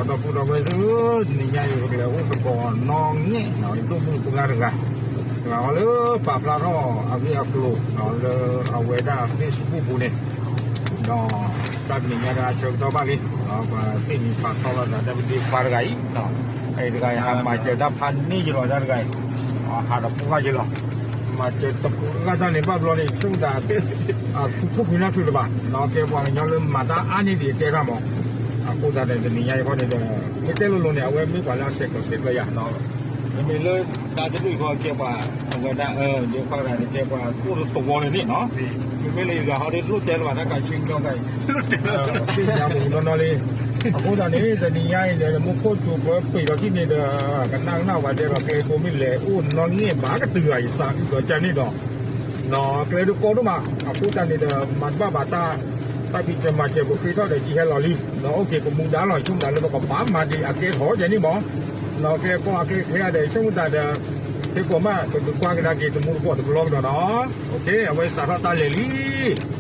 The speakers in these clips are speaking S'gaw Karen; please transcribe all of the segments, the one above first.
ဒီပုၢ်ဒီဝဲၢ်သ့ၣ်ဧၢ, တနံၤညါအံၤ ပကလဲၤအိၣ်သကိးနီၢ်ငဲၣ် ဒိၣ်မုၣ်ပှၢ်တဂၤ, တဂၤဃီလၢပာ်ဖျါထီၣ်အဂ့ၢ်အကျိၤလၢအဝဲဒၣ် Facebook ပူၤန့ၣ်, ဒီးတၢ်တနံၤညါတဂၤဆၢကတီၢ်ဘၣ်လံ, ပသ့ၣ်နီၣ်ပာ်ထီၣ်လိာ်သးတၢ် video ပှၢ်တဂၤအံၤ, အအံၤတဂၤအံၤ ဟးမၤစၢၤတၢ်ဖးန့ၢ်ယလီၤတၢ်တဂၤအံၤ, ဟးဒီးပှၢ်ယလီၤ, မၤစၢၤတပှၢ်တဂၤတၢ်န့ၣ် ဘၣ်ဘျီန့ၣ် ဆိကမိၣ်သး အသူခိၣ်ဖံနၢ်ထုးလၢၤဘၣ်, ကဲပှၤကညီလၢမၤတၢ်အါန့ၢ်ဒံးအတဲတၢ်မး, အဃိသတးဒီး တနံၤညါအံၤဃီန့ၣ်ဒီး မ့ၢ်တဲလိၤလိၤန့ၣ် အဝဲမ့ၢ်ပှၤလၢအဆဲးကျိးဆဲးကျၢယၤ, မ့မ့ၢ်လၢတၢ်တဒူၣ်အံၤဃီ ကဲပှၤ အဝဲဒၣ် ယပှၤတဂၤန့ၣ် ကဲပှၤအိၣ်လၢသဝီလၢၤန့ၣ်နီၤ, မ့မ့ၢ်လၢယဂၤဃီဒီး လိၣ်တဲလၢၤဘၣ်တၢ်ကးဆူညါကါအံၤ, သ့ၣ်ညါမူးနီၢ်နီၢ်လံ, အဃိသတးန့ၣ် တနံၤညါအံၤဒီး မူခိၣ်စူၤပၢၤပှ့ၤဒီးထံၣ်န့ၣ်ဒီး ကနၣ်ကနၣ်ဝဲတဲဒီး ကျဲကိးမ့ၢ်လဲၤအိၣ်နီၢ်ငဲၣ်ဘၣ်ကတုၤဂၤအံၤ သးအုးဒီးကၢန့ၣ်ဒီး ကျဲဒုးကီဒိၣ်မး, အဃိသတးန့ၣ်ဒီး မၤတဘၣ်ဘၣ်တၢ်, တၢ်ဖံးစၢၤမၤစၢၤပဃ့ထီၣ်ဒီး ကဟဲလီၤလံ, ဒီးအိၣ်က့ၤပမူဒါလီၤ ဆိကမိၣ်သးလၢပကဘၣ်မၤဒံးအကဲထီၣ်ကဲန့ၣ်မး, ဒီးကျဲကီအကျဲကဟဲဒီး ဆိကမိၣ်သးဒီး ဟဲကိးမး ပဒုးကွၢ်ကဒါက့ၤတမူတကိးတကလီကဒီးနီၤ, အဝဲစးထီၣ်တၢ်လဲၤလံ.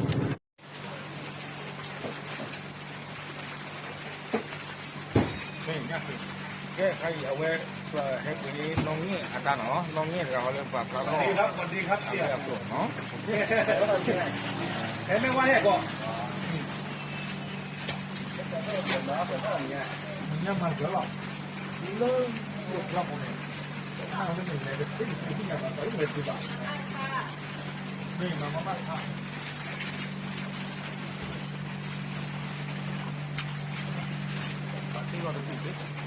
ကဲခါအံၤ အဝဲ ဟဲပှ့ၤန့ၣ် နီၢ်ငဲၣ်အတၢ်နီၤ, နီၢ်ငဲၣ်တဂၤဃီလၢပာ်ဖျါထီၣ် အဝဲအကျိၤနီၤ, ဟဲမ့ၢ်ဝဲဟဲကီး ညါမၤစၢၤလီၤ, လၢ လၢကျီၢ်ပူၤန့ၣ် တၢ်လၢမ့ၢ်လဲၤတသ့ၣ်ညါဘၣ် တၢ်လၢလဲၤတုၤဘၣ်, မ့ၢ်မၤမၤဘၣ်တခါ ပာ်တ့ၢ်လီၤတပူၤသ့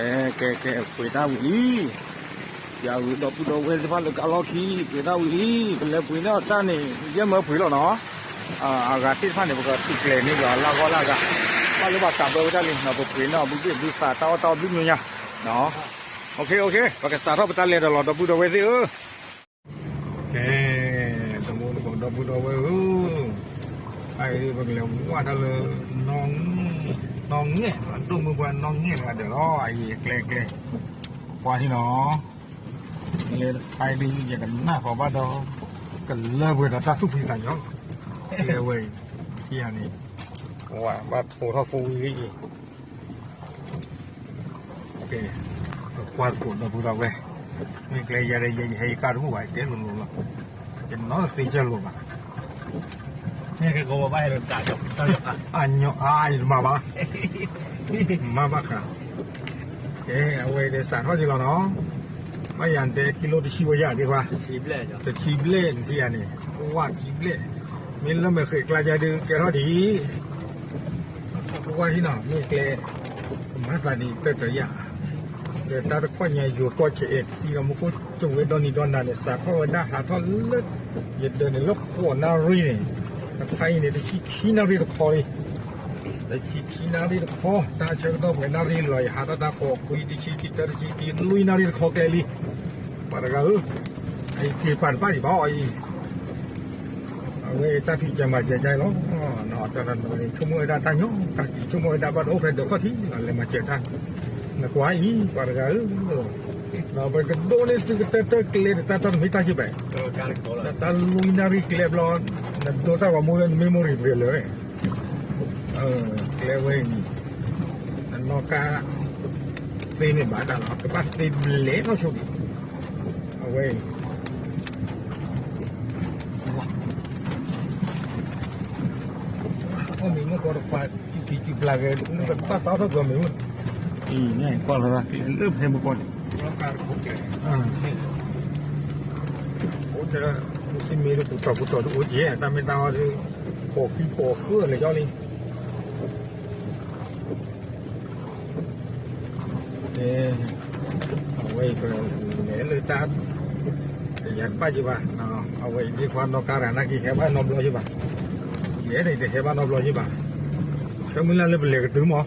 ကဲ ကဲ ကဲ ပှ့ၤတၢ်ဝံၤလံ, ယၤဝံၤဒီပုၢ်ဒီဝဲၢ်သ့ၣ်တဖၣ်လၢကါလီၢ်ခံ ပှ့ၤတၢ်ဝံၤလံ, ပလဲၤပှ့ၤန့ၢ်အီၤတၢ်န့ၣ် ယဲၢ်မၢပှ့ၤလီၤနီၤ, အဂၤသ့ၣ်တဖၣ်န့ၣ် ပကသုးကျဲၤန့ၢ်ယၤလၢဂီၢ်လၢအဂၤ, ဘၣ်လၢဘၣ်သးဘၢဝဲဒၣ်လံနီၤ, ပပှ့ၤန့ၢ်အီၤဘုဘ့ၣ်ဘုသး တၢ်အီၣ်တၢ်အီဘျုးမံၤညါ, ပကစးထီၣ်ပတၢ်လဲၤဒီးလီၤ ဒီပုၢ်ဒီဝဲၢ်သ့ၣ်ဧၢ ကဲ တမူတကိးဒီပုၢ်ဒီဝဲၢ်ဧၢ, အအံၤပကလဲၤဝဲဒၣ်လၢ နီၢ်ငဲၣ် ဒိၣ်မုၣ်ပှၢ်နီၢ်ငဲၣ်တဂၤဒီးလီၤ, အအံၤကျဲကျဲ ကွၢ်ထံနီၤ, လၢတခါအံၤဒ်ယကနၣ်ဃီၤဘၣ်ဒီး ကလၢပှဲၤဒီးတၢ်သူၣ်ဖှံသးညီ, ကျဲဝဲအံၤ ထံၣ်ယၤန့ၣ် ဝဲဘၣ်ထိးထီၣ် four wheel အံၤ ကဲ ပကွၢ်သကိးဒီပုၢ်ဒီဝဲၢ်, မ့ၢ်ကျဲယၤဒီး ယဟဲယကါတမုာ်ဘၣ် ယတဲလိၤလိၤလီၤ, ယနီၢ်သ့ကၢလိာ်ဘၣ်, မ့ၢ်ကဲကီးဘၣ်ဟဲဒီးတၢ်ညီအါ ယတမၤဘၣ်, မၤဘၣ်ဃး, ကဲ အဝဲဒီးစးထီၣ်က့ၤလီၤနီၤ, ဘၣ်ယၤတဲ ကံလိတဆံဝဲယၤဒံးခွါ, တဆံဘျဲၣ်နထံၣ်ယၤန့ၣ်, ဝၣ်တဆံဘျဲၣ်, မ့ၢ်လၢမဲာ်ဃဲၤကျါယၤဒုးကဲထီၣ်ဒံး ကွၢ်ဟံၣ်နီၤ မ့ၢ်ကျဲ မၤသးဒ်တၢ်တယၣ်, ဒီးတၢ်တခီညါယိၤကီၢ်ဆဲးအဲၣ် သံဒီးမူခိၣ်စူၤဝဲဒီနံၤဒီနၤန့ၣ် စးထီၣ်ဝဲဒၣ်ဟးထီၣ်လၢ ယဒၢးန့ၣ်လၢဃိးနၣ်ရံၣ်န့ၣ်, တခါအံၤန့ၣ် တဆံခံနၣ်ရံၣ်တခီလံ, တဆံခံနၣ်ရံၣ်တခီ, တၢ်ဆၢကတီၢ်ပှဲၤနၣ်ရံၣ်လီၤ ယဟးထီၣ်တၢ်ဃိးခွံ တဆံခံ တၢ်တဆံခံ လွံၢ်နၣ်ရံၣ်တခီကျဲလံ, ပှၤတဂၤဧၢ, အံၤက့ၤပာ်တဘၣ်ဒံးဘၣ်အီၤအံၤ အဝဲတၢ်ဖံးစၢၤမၤစၢၤကါလီၤ, တၢ်တနီၤန့ၣ် ဆိကမိၣ်ဝဲဒၣ်တၢ်ညီကါက့ၤ ဆိကမိၣ်ဝဲဒၣ်ဘၣ်တအိၣ်ဖဲဒၢးခီၣ်ထံးလီၤ လဲၤမၤစၢၤတၢ်, နကွၢ်အံၤ ပှၤတဂၤဧၢ, ပကဒိးန့ၢ်သုကတၢၢ်တၢၢ်ကျဲဒီးတၢ်တမ့ၢ်တၢ်က့ဘၣ်, တၢ်လွံၢ်နၣ်ရံၣ်ကျဲဘျီ, နဒိတၢ်ဂီၤမူလၢနမ့ၢ်မိၢ်ရံၤပှဲၤလၢာ် ကျဲဝဲအံၤ, အနီၢ်ကါ သ့န့ၢ်ဘၣ်တၢ်လီၤ ကဘၣ်သ့ဘျဲၣ်နီၢ်ဆိဒံး, အဝဲအံၤ အီၣ်မ့ၤမုၢ်ကီတခွါ စုထံစုပျၢ်ဂဲၤ ကဘၣ်သးထီၣ်ကီမ့ၤမုၢ်, အံၤန့ၣ်ကွၢ်လီၤလၢဖဲမုၢ်ကီန့ၣ်, အိၣ်တၢ်ပူၤစံမ့ၢ်တပူၤတီၤပူၤတီၤတအိၣ်ကဲ တၢ်မ့ၢ်တၢ်အီၤဒ် ပိာ်ခံပိာ်ဃၢလၢာ်ကၠီလံ အဝဲအံၤပလဲၤလၢတၢ် တယၤတဘၣ်က့ဘၣ်, အဝဲအံၤဒ်ခွါနီၢ်ကါရၤနာ်က့ဟဲဘၣ်နီတဘျီက့ဘၣ်, ယဲဒၣ်ယတဟဲဘၣ်နီတဘျီယ့ၣ်ဘၣ်. ဆၢမုၢ်လၢ်လၢပလဲၤကတုၤမး,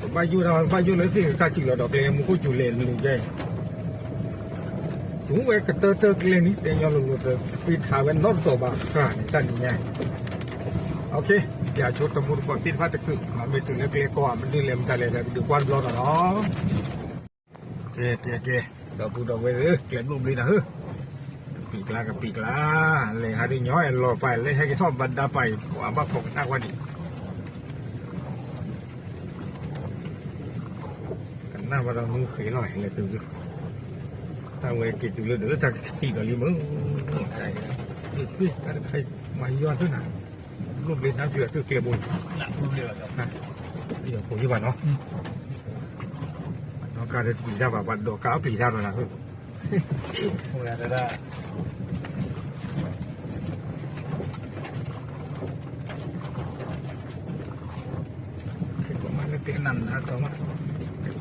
ပဘၣ်ယိၣ်တၢ် ပဘၣ်ယိၣ်လၢသ့ၣ်ကကၢ်စံၣ်လီၤဒီးကျဲမူခိၣ်စူၤလဲၤလူၤကဲအံၤ, တုၤဝဲကတၢၢ်တၢၢ်ကျဲန့ၣ် တဲညီလိၤလိၤ တသ့ထးဝဲနီတတီၤဘၣ်ဃးန့ၣ် တၢ်နံၤညါအံၤ. ပၠးဆိတမူတကိးသ့ၣ်တဖၣ်တကုး, မ့ၢ်တုၤလၢကျဲကီၢ်ဧါ မနုၤလဲၣ်မတၤလဲၣ်ဒီး ပဒုးကွၢ်တဘျီနီၤနီၤ. ကဲ ကဲ ကဲ, ဒီပုၢ်ဒီဝဲၢ်ဧၢ, ကျဲဘျိၣ်ဘျ့နၤဧၢ, ကပံာ်ကျါ ကပံာ်ကျါ, လဲၤဟးဒ်ညီအဲၣ်လီၤပာ်လၢ ဟဲက့ၤထီၣ်ဘၣ်ဒါပာ်အံၤ ပှၤဘၣ်ခိးကနၣ်ဝဲဒံး, ကနၣ်ဝဲဒီးမုၢ်ဃ့လီၤ လဲၤတုၤ, တၢ်ဝဲက့ၤတုၤလၢဒၢးလၢတၢ်ကဟံးဒီးလံမုၢ်, တၢ်တခါမၤယွၤသုနၤ, ဘျိၣ်ဘျ့နၤ တုၤအသုကျဲဘိန့ၣ်, ယီၤဖိယ့ၣ်ဘၣ်နီၤ, ဒီးကါတပျံၤတၢ်ဘၣ် ပှၤဒီးကါအပျံၤတၢ်ဒီးနၤ, ကမၤလၢကျဲနးနးတီၤမး, ကစံၣ်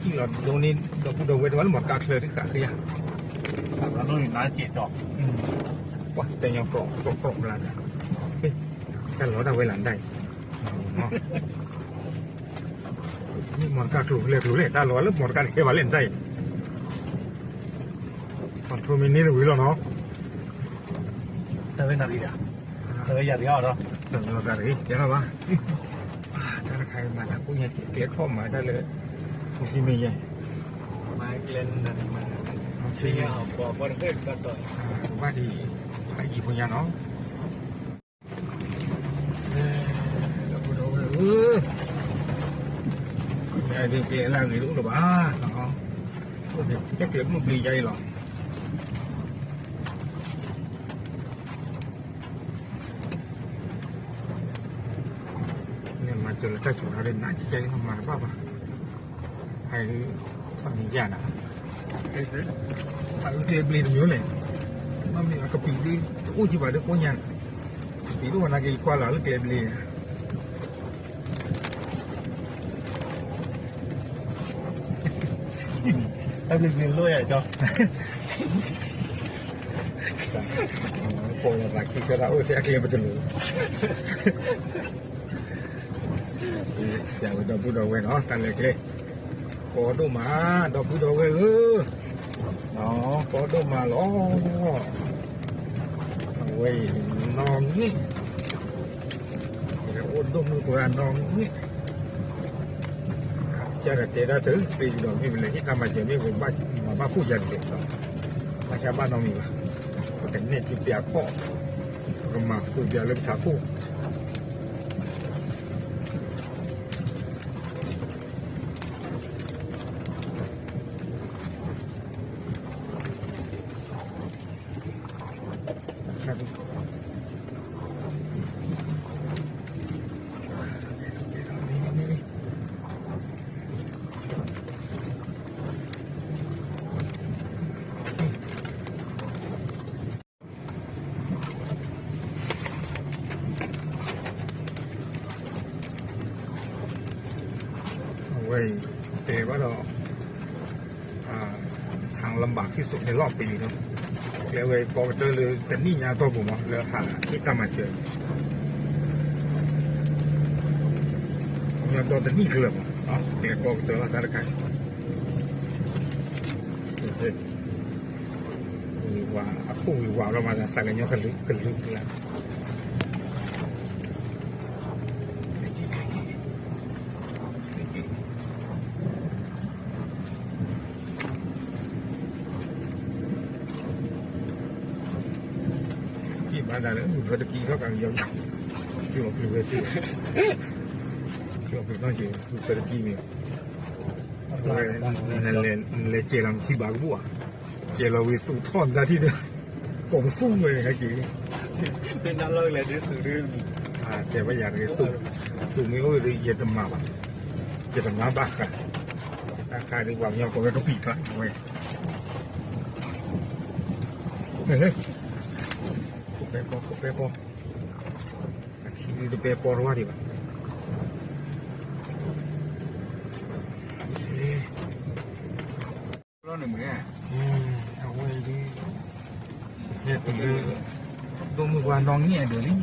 လီၤဒိန့ၣ် ဒီပုၢ်ဒီဝဲၢ်တဘၣ်လၢမီၢ်ကါချၢတဃာ်ဃ့ဧါ, ပှၤတဲညီကြီကြီဖျါဒီး, တၢ်လီၤဒၣ်ဝဲလၢဒၣ်အံၤ မီၢ်တကါကျိၤလဲၤကျိၤလဲၤ တၢ်လီၤလၢမီၢ်တကါတဟဲဘၣ်လဲၣ်နတၢ်အံၤ, ခီဖျိမ့ၢ်န့ၢ်တဝံၤလီၤနီၤ, တၢ်ဝဲနၤတဂ့ၤဒီး, တၢ်ဝဲယၤတဂ့ၤအီၤဒီး, တၢ်ဝဲတဂ့ၤ ယၤထီၣ်ဘၣ်, တၢ်တခါအံၤမၤတၢ်ကိၣ်ညါကဲးကျဲထီၣ်မၤတၢ်လၢ, မၤကျဲနၤမၤ, ကဘၣ်ဒ်, ဖးယံၤဖိညါနီၤ ဒီပုၢ်ဒီဝဲၢ်ဧၢ, မ့ၢ်ဒ်ကျဲလၢအဂ့ၤတအိၣ်လၢၤဘၣ်, ကဲကျဲဘျိၣ်ဘျ့ယါအံၤလီၤ, မၤစၢၤလၢတၢ်စူၤခါဒီး နးကဲကဲအံၤနီၤ မၤတဘၣ်ဘၣ်, ဖဲ, ထီၣ်န့ၣ်ယၤနၤ, တၢ်အုၣ်ကျဲဘျ့တမံၤလဲၣ်, မ့ၢ်အကပံာ်ဒ်, တအိၣ်ကံဘၣ်ဒ်ကိၣ်ညါ, ကပံာ်ဒ်ဝဲနာ်က့ၤကွၢ်လီၤလၢကျဲဘျ့ တၢ်ဘျ့ဘျ့လိၣ်ယၤကၠီ, ပိာ်လီၤသးခံဆၢတၢ်အိၣ်ထဲအကျဲပတလိၤ, ပၠးဝဲဒီပုၢ်ဒီဝဲၢ်နီၤ တၢ်လဲၤကျဲ, ကီဒိၣ်မး ဒီပုၢ်ဒီဝဲၢ်ဧၢ, ကီဒိၣ်မးလီၤ, အဝဲအံၤ, နီၣ်န့ၣ်, အိၣ်ဒိၣ်မုၢ်ပှၤနီၣ်န့ၣ် ကဒီးတဲဒၣ်တသ့ဒီး မ့ၢ်ပလဲၤဟ့ၣ်တၢ်မၤစၢၤ မ့ၢ်ပဘၣ်မၤဘၣ်ဖှိၣ်ယၤတက့ၢ်, ဘၣ်ဆၣ်ဘၣ်နီတမံၤဘၣ်, ပကနဲၣ်က့ၤပၠးခီၣ်, ပကမၤဃုာ်ပၠးလၢပထးခိၣ်, အဝဲအံၤ တဲဘၣ်ဒီး ทางลำบากที่สุดในรอบปีเนาะ, ကျဲဝဲကိးကတၢၢ်လၢတနံၣ်ညါအတီၢ်ပူၤမး လၢဟးဟ့ၣ်တၢ်မၤစၢၤ, ညီဒီတနံၣ်ကျၢၤမး, ကျဲကိးကတၢၢ်လီၤတၢ်တခါ, ဝံၤဝါ အခိၣ်ဝံၤဝါလီၤမး သးကညီကလုာ်ကလုာ်ကလုာ် က့ၤဘၣ်ဒၣ်လၢ မုၢ်ဖၢတကံထီၣ်ကးကယီၤ, ကၠီပျုၤဝဲသ့ၣ်, ကၠီပျုၤနီၢ်က့ၤ မုၢ်ဖၢတကံန့ၣ်, အဝဲ နလဲၤစဲးလီၤနထံဘၣ်ကဘူၣ်ဧါ, စဲးလီၤဝံၤသူၣ်ထီၣ်နတၢ်ထံၣ်ဒီး, ကိးပသူဝဲန့ၣ်ဟဲက့ၤ, တဲဝဲယၤတဂ့ၤ, သူၣ်မ့ၢ်အိၣ်ဒီး ယတမၤဘၣ်, ယတမၤဘၣ်ဃး, တၢ်ခါဒီးပှၤကညီကိးဝဲကပံာ်ကျါဝဲ ဟဲ, ခိးပဲပီ ခိးပဲပီ, အထံဒုတပဲပီတဝါဒံးဘၣ်, အဝဲဒုး, ဟဲတုၤလၢ, ဒိၣ်မုၢ်ပှၢ်နီၣ်ငဲၢ်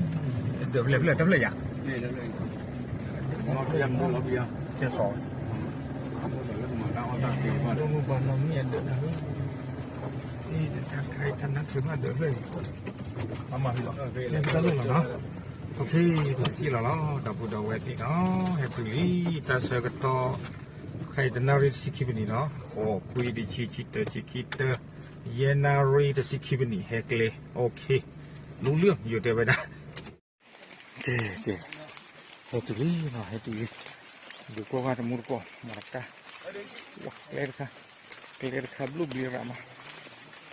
အဒၢးလံ, အဒၢးဖျၢၣ်ဖျၢၣ်တဖျၢၣ်ယၤ လီၤဘံယၤ, လီၤဘံယၤ, ကဲစီၤ, ဒိၣ်မုၢ်ပှၤနီၢ်မ့ၢ်အဒၢးနၤဧၢ, တၢ်တခါအံၤတၢ်နါထုးမးဒၢးဖျၢၣ်အံၤ, လၢတၢ်လီၢ်လီၤနီၤ, ပကံၣ်လီၤလီၤ, ဟဲတုၤလံ, တၢ်ဆၢကတီၢ်, ခဲအံၤတနၣ်ရံၣ်တဆံခံပနံၣ်နီၤ, ဃိးခွံတဆံခံတၢ ဆံခံတၢ, ယဲၢ်နၣ်ရံၣ်တဆံခံပနံၣ် ဟဲကျဲ, လူလၢယတဲဝဲဒၣ် ကဲ ကဲ, ဟဲတုၤလံနီၤ, ဟဲတုၤလံ, ဒုးကွၢ်ကွၢ်တမူတကိး မၤတကါ, ဝါ ကျဲတခါ, ကျဲတခါဘျုးဘျံးရၣ်မး,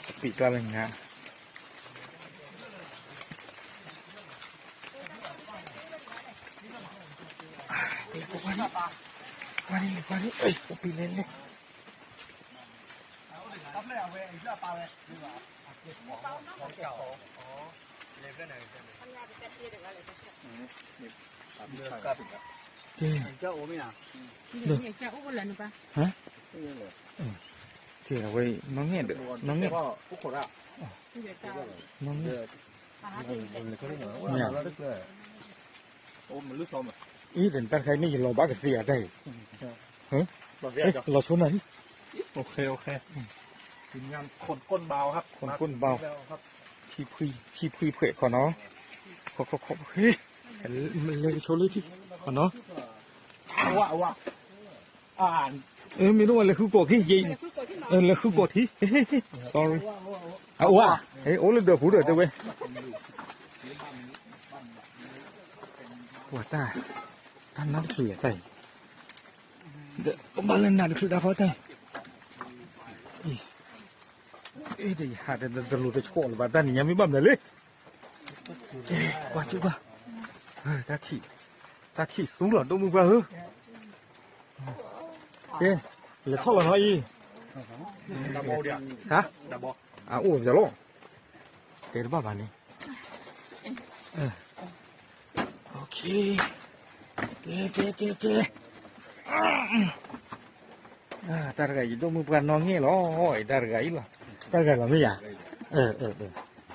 တပံးကျါလၢငါ, လဲၤကွၢ်ကွၢ်, ကွၢ်ဒ်လဲၣ် ကွၢ်ဒ်, ပံးလဲၤလဲၣ် ကဲ, ဟါ, ကဲ အဝဲ နီၢ်ငဲၢ်ဒီး နီၢ်ငဲၢ်, နီၢ်ငဲၢ်, မ့ၢ်ဧါ, အံၤ တၢ်တခါအံၤန့ၣ် ယလီၤဘၣ်ကသ့ဧါတၢ်အံၤ, လီၤဆိနၤလံ, ခီၣ်ကိၣ်ဘၣ်, ခံဖှံဖှဲးခီနီၤ, ခီခီခီ, ဟ့ၣ်, လဲၤကဆိလၢထံ, ခီနီၤ, မ့ၢ်ဒိၣ်ဝဲလဲၤဃုကီၢ်ခံ, ယဲ, လဲၤဃုကီၢ်ထံ, sorry, အဝဲ, အိၣ်လၢဒၢးပူၤဒီးတဲဝဲ ပှၤတၢ်, တၢ်နါတချုးယၤတၢ်အံၤ, ဒီးဘၣ်လၢနၤတချုးတၢ်ဃီတၢ်အံၤ, အ့ တယဟးတလိၤတဆှီလၢၤဘၣ် တၢ်နံၤညါမ့ၢ်ဘၣ်မနုၤလဲၣ်, ကဲ ကွၢ်ကၠူၣ်ကွၢ်, တၢ်ခံးသူလီၤ ဒိၣ်မုၢ်ပှၢ်ဧၢ, ကဲ, လဲၤထီၣ်လီၤနီၤအံၤ, ဟါ, အအိၣ်ပျီလီၤ, တဲတဘၣ်ဘၣ်န့ၣ်, ကဲ ကဲ ကဲ ကဲ, တၢ်တဂၤအံၤ ဒိၣ်မုၢ်ပှၢ်နီၢ်ငဲၢ်လီၤ, တၢ်တဂၤအံၤလီၤ, တၢ်တဂၤလီၤမ့ၢ်ယၤ,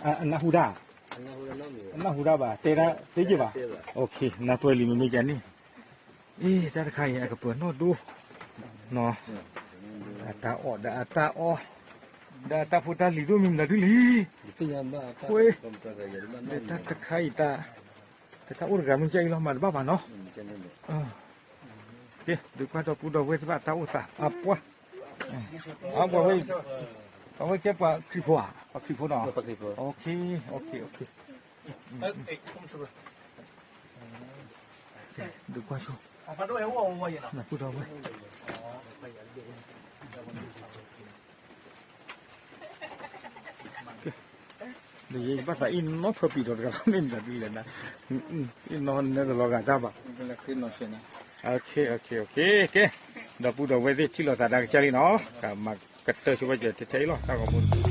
အနၢ်ဟူတၢ်, အနၢ်ဟူတၢ်ဘၣ်, တဲဒၣ်သ့က့ဘၣ်, နၢ်ပၢၢ်လံမ့မ့ၢ်ကန့ၣ်, အ့ တၢ်တခါအံၤ အကပၢၤနီၢ်ဒိၣ်, အတၢ်အီၣ်ဒီးအတၢ်အီ, ဒီးအတၢ်ဖိတၢ်လံၤဒိၣ်မံၤမတၤဒုလံ, ဃိ, တၢ်တခါအံၤ တၢ်အိၣ်တဂၤမ့ၢ်ကဲအံၤလီၤ မၤတဘၣ်ဘၣ်နီၤ, ကဲ ဒုးကွၢ်ဒီပုၢ်ဒီဝဲၢ်သ့ၣ်တဖၣ်တၢ်အိၣ်သးအပှၢ်, အဝဲ, အဝဲကဲပှၤခရံာ်ဖိဧါ, ပှၤခရံာ်ဖိနီၤ, ဒုးကွၢ်ဆိ, ဒီပုၢ်ဒီဝဲၢ်, ဒီးယဘၣ်သးအံၣ်နီၢ်ဖၢပံးဒီးတဂၤလီၤ မ့ၢ်မတၤဒ်လဲၣ်နၤ, အံၣ်နီၢ်နဲတလီၤဂာ်တၢ်ဘၣ်, ကဲ, ဒီပုၢ်ဒီဝဲၢ်သ့ၣ်ထံၣ်လိာ်သးဒီးကစၢ်လံနီၤ, ကမၤကတၢၢ်ဆိဘၣ်ကဲထဲထဲအံၤလီၤ တၢ်ဂီၤမူတပူၤ